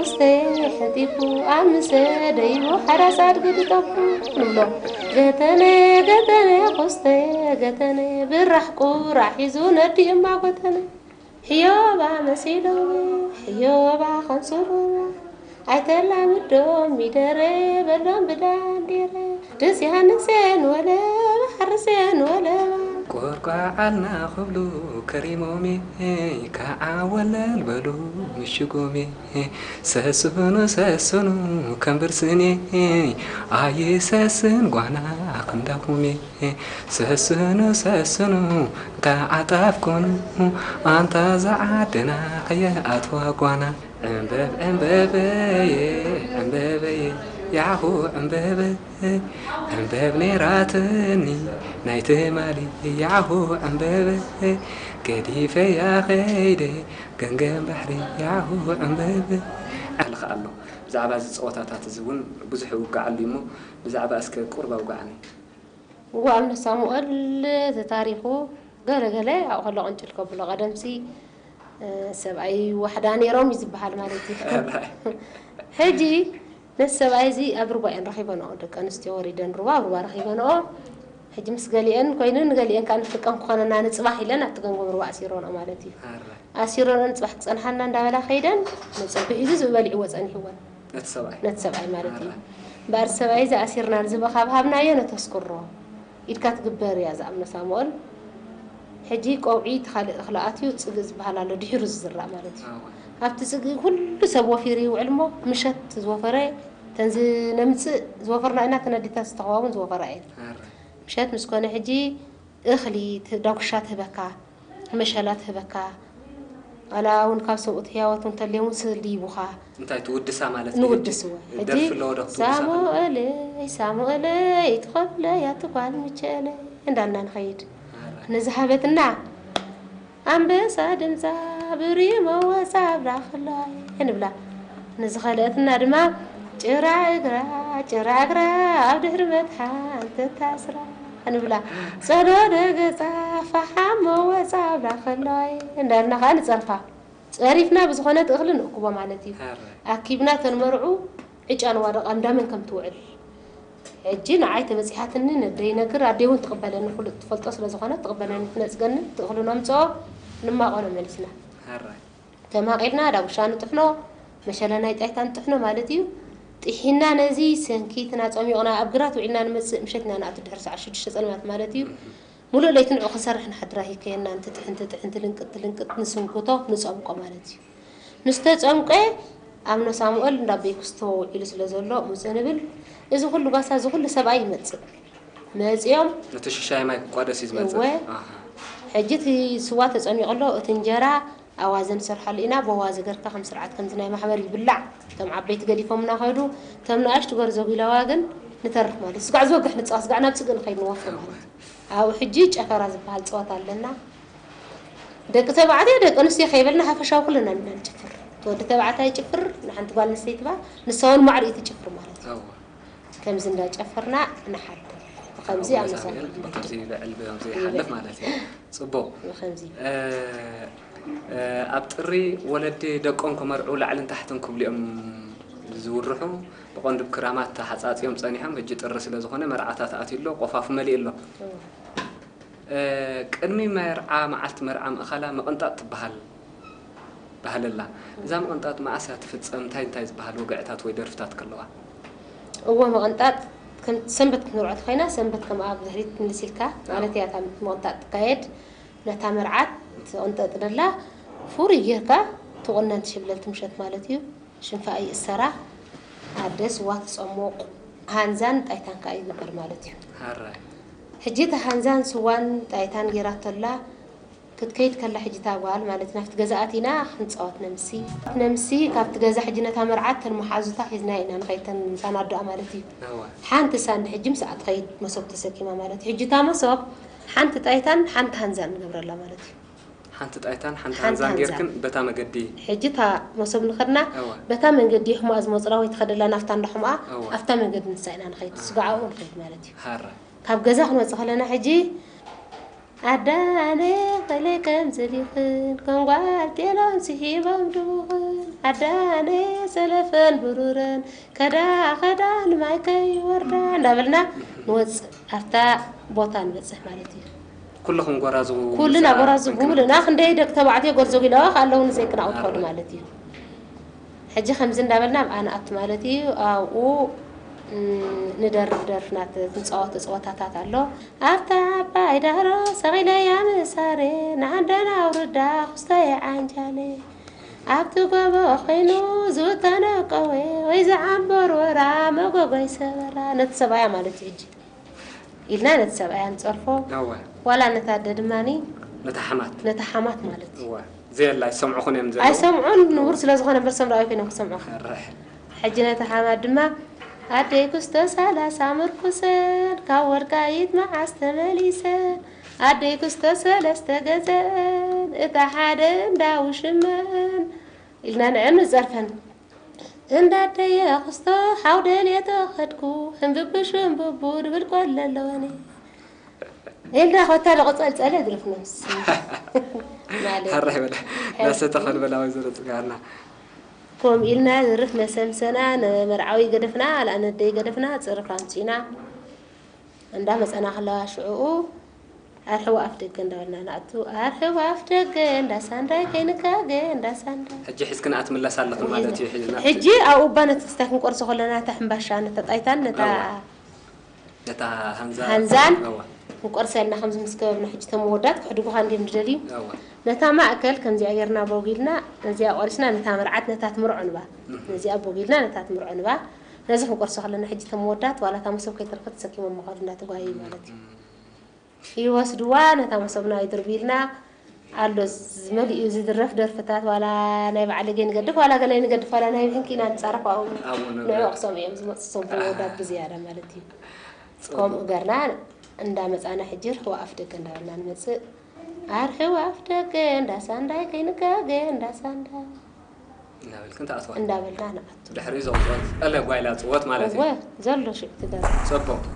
ቁስተየ ሕንጢፉ ኣብ ምሰ ደይቡ ሓራስ ኣድጊ ድጠቡ ንብሎ። ገተነ ገተነ ቁስተየ ገተነ ብራሕ ቁራሕ ሒዙ ነዲኡ እማ ጎተነ። ሕዮባ መሲሎመ ሕዮባ ከንሱሉመ ኣይተላምዶም ሚደረ በሎም ብዳንዴረ። ደስ ያንግሴን ወለባ ሓርሴን ወለባ። ቆርቋዓልና ክብሉ ከሪሞሜ ከዓ ወለል በሉ ምሽጎሜ። ሰስኑ ሰስኑ ከም ብርስኔ ኣይሰስን ጓና ክንዳኹሜ። ሰስኑ ሰስኑ ከዓጣፍኮኑ ኣንታ ዝዓደና ከየኣትዋ ጓና። ዕንበብ ዕንበበየ ዕንበበየ ያሁ ዕንበበ ዕንበብ ነይራትኒ ናይ ትማሊ ያሁ ዕንበበ ገዲፈያ ኸይደ ገንገን ባሕሪ ያሁ ዕንበበ። ኣልኸ ኣሎ። ብዛዕባ እዚ ጸወታታት እዚ እውን ብዙሕ ይውግዓሉ እዩ እሞ ብዛዕባ እስከ ቁርብ ኣውግዓኒ። እዋ እምነ ሳሙኤል እቲ ታሪኹ ገለ ገለ ኣብኡ ከሎ ቅንጭል ከብሎ ቀደምሲ፣ እ፣ ሰብኣይ ዋሕዳ ነይሮም እዩ ዝበሃል ማለት እዩ። ሕጂ ነቲ ሰብኣይ እዚ ኣብ ሩባ እየን ረኺበንኦ፣ ደቂ ኣንስትዮ ወሪደን ሩባ ኣብ ሩባ ረኺበንኦ። ሕጂ ምስ ገሊአን ኮይኑ ንገሊአን ከኣ ንፍርቀን ክኾነና ንጽባሕ ኢለን ኣብቲ ገምገም ሩባ ኣሲረንኦ ማለት እዩ። ኣረ። ኣሲረንኦ ንጽባሕ ክጸንሓና እንዳበላ ከይደን መጸብሒ ሒዙ ዝብበሊዕዎ ጸኒሕወን። ነቲ ሰብኣይ። ነቲ ሰብኣይ ማለት እዩ። ኣረ። እምበኣር ሰብኣይ እዚ ኣሲርና ንዝበ ካብ ሃብናዮ ነተስክሮ። ኢድካ ትግበር እያ ዝኣምኖ ሳሙኤል። ሕጂ ቆውዒ እቲ ካልእ እኽሊ ኣትዩ ጽግእ ዝበሃል ኣሎ፣ ድሒሩ ዝዝራእ ማለት እዩ። ኣዋ። ኣብቲ ጽግእ ኩሉ ሰብ ወፊሩ ይውዕል እሞ ምሸት ዝወፈረ፣ ተን ዝነምጽእ ዝወፈርና ኢና፣ ተን ኣዴታት ዝተኸዋ እውን ዝወፈራ እየን። ኣረ። ምሸት ምስ ኮነ ሕጂ እኽሊ ት-፣ ዳጉሻ ትህበካ፣ መሸላ ትህበካ፣ ዋላ እውን ካብ ሰብኡት ህያወት እውን ተልዮም እውን ስልዲ ይቡኻ። እንታይ ትውድሳ ማለት እዩ? ንውድስ እወ። ሕጂ ደርፊ ኣለዎ ዶ ክትውድሳ ከለኻ? ሳሙኤለይ፣ ሳሙኤለይ፣ ትኸፍለይ ኣቲ ጓል ምቸለይ እንዳልና ንኸይድ። ኣረ። ንዝሃበትና ኣንበሳ ድምጻ ብሪሞ ወጻ ኣብላ ከላይ ንብላ። ንዝኸልአትና ድማ ጭራ እግራ፣ ጭራ እግራ ኣብ ድሕሪ መትሓን ተታስራ ንብላ። ጸሎደ ገጻ ፈሓሞ ወጻ ኣብላ ከላይ እንዳልና ከኣ ንጸርፋ። ጸሪፍና ብዝኾነት እኽሊ ንእክቦ ማለት እዩ። ኣረ። ኣኪብና ተን መርዑ ዕጫ ንዋደቓ እንዳመን ከም ትውዕል። ሕጂ ንዓይ ተበጺሓትኒ ነደይ ነግር፣ ኣደይ እውን ትቕበለኒ፣ ኩሉ ትፈልጦ ስለ ዝኾነት ትቕበለኒ፣ ትነጽገኒ፣ ትእኽሉ ነምጽኦ፣ ንማቐሎ መሊስና። ኣረ። ተማቒልና ዳጉሻ ንጥሕኖ፣ መሸለ ናይ ጣይታ ንጥሕኖ ማለት እዩ። ጥሒና ነዚ ሰንኪትና ጸሚቑና ኣብ ግራት ውዒልና ንመጽእ፣ ምሸት ኢና ንኣቱ ድሕሪ ሰዓት ሽዱሽተ ጸልማት ማለት እዩ። እህ። ሙሉእ ለይቲ ንዑ ክንሰርሕ ንሓድር ኣይከየናን። ትጥሕን ትጥሕን ትልንቅጥ ትልንቅጥ ንስንክቶ ንጸምቆ ማለት እዩ። ምስ ተጸምቀ ኣምኖ ሳሙኤል እንዳ ኣቦይ ክስቶ ውዒሉ ስለ ዘሎ ምጽእ ንብል። እዚ ኩሉ ጓሳ እዚ ኩሉ ሰብኣይ ይመጽእ። መጺኦም ነቲ ሽሻይ ማይ ክቋደስ እዩ ዝመጽእ። እወ። ኣሃ። ሕጂ እቲ ስዋ ተጸሚቑ ኣሎ፣ እቲ እንጀራ ኣዋዘ ንሰርሓሉ ኢና። ብኣዋዘ ገርካ ከም ስርዓት ከምዚ ናይ ማሕበር ይብላዕ። እቶም ዓበይቲ ገዲፎምና ከዱ፣ እቶም ንኣሽቱ ጎርዞ ጒላዋ ግን ንተርፍ ማለት እዩ። ስጋዕ ዝወግሕ ንጻወት፣ ስጋዕ ናብ ጽግእ ንኸይድ ንወፍር ማለት እዩ። ኣብኡ ሕጂ ጨፈራ ዝበሃል ጸወታ ኣለና። ደቂ ተባዕትዮ ደቂ ኣንስትዮ ከይበልና ሓፈሻዊ ኩልና ኢና ንጭፍር። እቲ ወዲ ተባዕታይ ይጭፍር፣ ንሓንቲ ጓል ኣንስተይቲ ባ፣ ንሳ እውን ማዕሪኡ ትጭፍር ማለት እዩ። እወ። ከምዚ እንዳጨፈርና ንሓድር። ብኸምዚ ኣብ መሳርሒ ብኸምዚ ይበዕል፣ ብኸምዚ ይበዕል። ይሓልፍ ማለት እዩ። ጽቡቕ። ብኸምዚ። እ፣ እ፣ ኣብ ጥሪ ወለዲ ደቆም ክመርዑ ላዕልን ታሕትን ክብሉ እዮም ዝውርሑ። ብቐንዱ ብክራማት ተሓጻጽዮም ጸኒሖም። ሕጂ ጥሪ ስለ ዝኾነ መርዓታት ኣትዩ ኣሎ፣ ቆፋፉ መሊኡ ኣሎ። እወ። እ፣ ቅድሚ መርዓ፣ መዓልቲ መርዓ ምእኻላ ምቕንጣጥ ትበሃል ባህሊ ኣላ። እዛ ምቕንጣጥ መዓስ እያ ትፍጸም? እንታይ እንታይ ዝበሃል ወግዕታት ወይ ደርፍታት ከለዋ? እወ፣ ምቕንጣጥ ከም ሰንበት ክንርዖ ተኾይና፣ ሰንበት ከምኣ ብድሕሪት ምልስ ኢልካ ማለት እያ እታ ምቕንጣጥ ትካየድ። ነታ መርዓት ትቕንጠጥ ደላ ፍሩይ ጌርካ ትቑነን ትሽብለል ትምሸት ማለት እዩ። ሽንፋ ይእሰራ፣ ኣደ ስዋ ትጸሙቕ፣ ሃንዛን ጣይታን ከኣ ይግበር ማለት እዩ። ሃራይ። ሕጂ እቲ ሃንዛን ስዋን ጣይታን ጌራቶላ ክትከይድ ከላ፣ ሕጂ እታ ጓል ማለት ናብቲ ገዛ ኣቲና ክንጻወት ነምሲ። ነምሲ ካብቲ ገዛ ሕጂ ነታ መርዓት ተን መሓዙታ ሒዝና ኢና ንኸይድ፣ ተን ምሳና ኣዶኣ ማለት እዩ። እዋ። ሓንቲ ሳንዲ ሕጂ ምስኣ ትኸይድ መሶብ ተሰኪማ ማለት እዩ። ሕጂ እታ መሶብ ሓንቲ ጣይታን ሓንቲ ሃንዛን ንገብረላ ማለት እዩ። ሓንቲ ጣይታን ሓንቲ ሓንቲ ሃንዛን ሃንዛን። ጌርክን በታ መገዲ። ሕጂ እታ መሶብ ንኸድና እዋ። በታ መንገዲ ሕሙኣ ዝመጹላ ወይ ትኸደላ ናፍታ እንዳ ሕሙኣ እዋ። ኣብታ መንገዲ ንሳ ኢና ንኸይድ፣ ስጋዕ ኣብኡ ንኸይድ ማለት እዩ። ሃራ። ካብ ገዛ ክንወጽእ ከለና ሕጂ ኣዳነ ከለ ከም ዝሊኽን ከም ጓል ጤሎን ስሒቦም ድቡኽን ኣዳነ ሰለፈን ብሩረን ከዳ ከዳ ንማይ ከይወርዳ እንዳበልና ንወፅእ ኣብታ ቦታ ንበፅሕ ማለት እዩ። ኩልኹም ጎራዙ ኩልና ጎራዙ ሙሉና ክንደይ ደቂ ተባዕትዮ ጎርዞ ጊላዋ ኣለውን ዘይቅናቑ ትኸዱ ማለት እዩ። ሕጂ ከምዚ እንዳበልና ኣብኣ ንኣቱ ማለት እዩ። ኣብኡ ንደርፍ ደርፍና ክንፃወት ፀወታታት ኣሎ። ኣብታ ዓባይ ዳህሮ ሰቒለያ ምሳሬ ንዓንደና ኣውርዳ ክስቶየ ዓንጃሌ ኣብቲ ጎቦ ኮይኑ ዝውተነ ቀዌ ወይ ዝዓምቦር ወራ መጎጎይ ሰበራ ነቲ ሰብኣያ ማለት እዩ። ሕጂ ኢልና ነቲ ሰብኣያ ንፀርፎ። እወ። ዋላ ነታ ኣደ ድማኒ ነታ ሓማት። ነታ ሓማት ማለት እዩ። እወ። ዘየላ ኣይሰምዑኹን እዮም ዘለዉ። ኣይሰምዑን ንቡር ስለ ዝኾነ እምበር ሰምራዊ ኮይኖም ክሰምዑ። ሕራይ። ሕጂ ነታ ሓማት ድማ ኣደይ ክስቶ ሰላሳ ምርኩሰን ካብ ወልቃይት መዓስ ተመሊሰን ኣደይ ክስቶ ሰለስተ ገዘን እታ ሓደ እንዳ ውሽመን ኢልና ንዕን ንፀርፈን። እንዳደየ ክስቶ ሓው ደልየ ተኸድኩ ህንብብሽ ህንብቡ ድብል ቆለ ኣለወኒ። ኢልዳ ኮታ ደቐጸልጸለ ድርፍ ነምስ ማለት ሓራይ በላ ናሰተ ከልበላ ወይዘሮ ጽጋና ከምኡ ኢልና ዝርፍ መሰምሰና ንመርዓዊ ገደፍና ኣላ ነደይ ገደፍና ጽርፍ ኣምጺና እንዳ መጸና ከለዋ ሽዕኡ ኣርሕዋ ኣፍ ደገ እንዳበልና ንኣቱ ኣርሕዋ ኣፍ ደገ እንዳ ሳንዳይ ከይንጋገ እንዳ ሳንዳይ ሕጂ ሒዝክን ኣትምለስ ኣለኽን ማለት እዩ። ሕጂ ናብቲ ሕጂ ኣብኡ እባ ነቲ ክስታይ ክንቆርሶ ከለና እታ ሕምባሻ ነታ ጣይታን ነታ እዋ። ነታ ሃንዛ ሃንዛን እዋ። ክንቆርሰ ኢልና ከምዚ ምስ ገበርና ሕጂ እቶም መወዳት ክሕድጉኻ እንድዮም ዝደልዩ። እዋ። ነታ ማእከል ከምዚኣ ጌርና ቦግ ኢልና ነዚኣ ቆሪስና ነታ መርዓት ነታ ትምርዖ ንባ ነዚኣ ቦግ ኢልና ነታ ትምርዖ ንባ ነዚ ክንቆርሶ ከለና ሕጂ እቶም መወዳት ዋላ እታ መሶብ ከይተረፈት ተሰኪሞም ምኸዱ እንዳተጓየዩ ማለት እዩ። ይወስድዋ ነታ መሶብና ይድርብዩልና ኣሎ ዝመሊኡ ዝድረፍ ደርፍታት ዋላ ናይ በዓል ገይ ንገድፍ ዋላ ገላይ ንገድፍ ዋላ ናይ ብሕንኪ ኢና ንፃረፍ ኣብኡ ኣብኡ ንብረት። ንዕኡ ክሰምዑ እዮም ዝመፁ እሶም ተወዳት ብዝያዳ ማለት እዩ። ከምኡ ገርና እንዳመፃና ሕጂ ርሕዋ ኣፍ ደገ እንዳበልና ንመፅእ ኣርሕዋ ኣፍ ደገ እንዳሳንዳይ ከይንጋገ እንዳሳንዳይ እናበልክን ትኣትዋ እንዳበልና ንኣቱ ድሕሪ ዘውፅወት ቀለ ጓይላ ፅወት ማለት እዩ እወ ዘሎ ሽዑ ትገዛ ፅቡቅ